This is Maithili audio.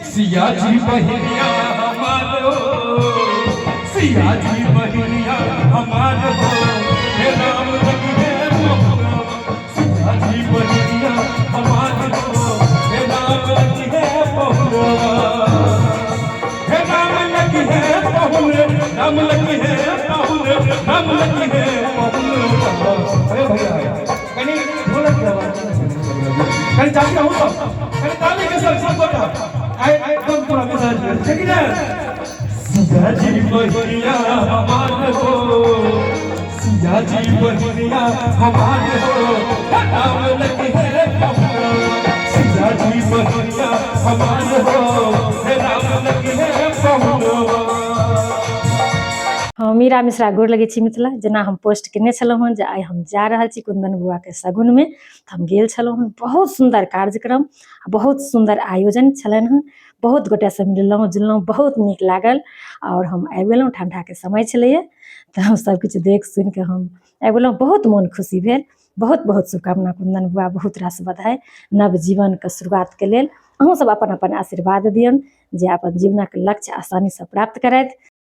सिया जी बहिनिया हमार हो, सिया जी बहिनिया हमार हो, हे राम लगी है पहुनवा। सिया जी बहिनिया हमार हो, हे राम लगी है पहुनवा। हे राम लगी है पहुन, राम लगी है पहुन, राम लगी है पहुन। अरे भैया, कनी ढोलक के आवाज, कनी चाची अहूँ सब कनी ताली के संग सब गोटा। आइ एकदम पूरा मिजाज भेल छै कि ने? सिया जी बहिनिया हमार हो, सिया जी बहिनिया हमार हो, हे राम लगी है पहुनवा। सिया जी बहिनिया हमार हो, हे राम लगी है पहुनवा। हम मीरा मिश्रा गोर लगै छी मिथिला। जेना हम पोस्ट केने छलहुँ हँ जे आइ हम जा रहल छी कुंदन बुआके शगुनमे, तऽ हम गेल छलहुँ हँ। बहुत सुन्दर कार्यक्रम आ बहुत सुन्दर आयोजन छलनि हँ। बहुत गोटेसँ मिललहुँ जुललहुँ, बहुत नीक लागल आओर हम आबि गेलहुँ। ठण्डाके समय छलैए, तऽ हम सबकिछु देख सुनिके हम आबि गेलहुँ। बहुत मोन खुशी भेल। बहुत बहुत शुभकामना कुंदन बुआ, बहुत रास बधाई नव जीवनके शुरुआतके लेल। अहूँ सब अपन अपन आशीर्वाद दियौन जे अपन जीवनक लक्ष्य आसानीसँ प्राप्त करथि।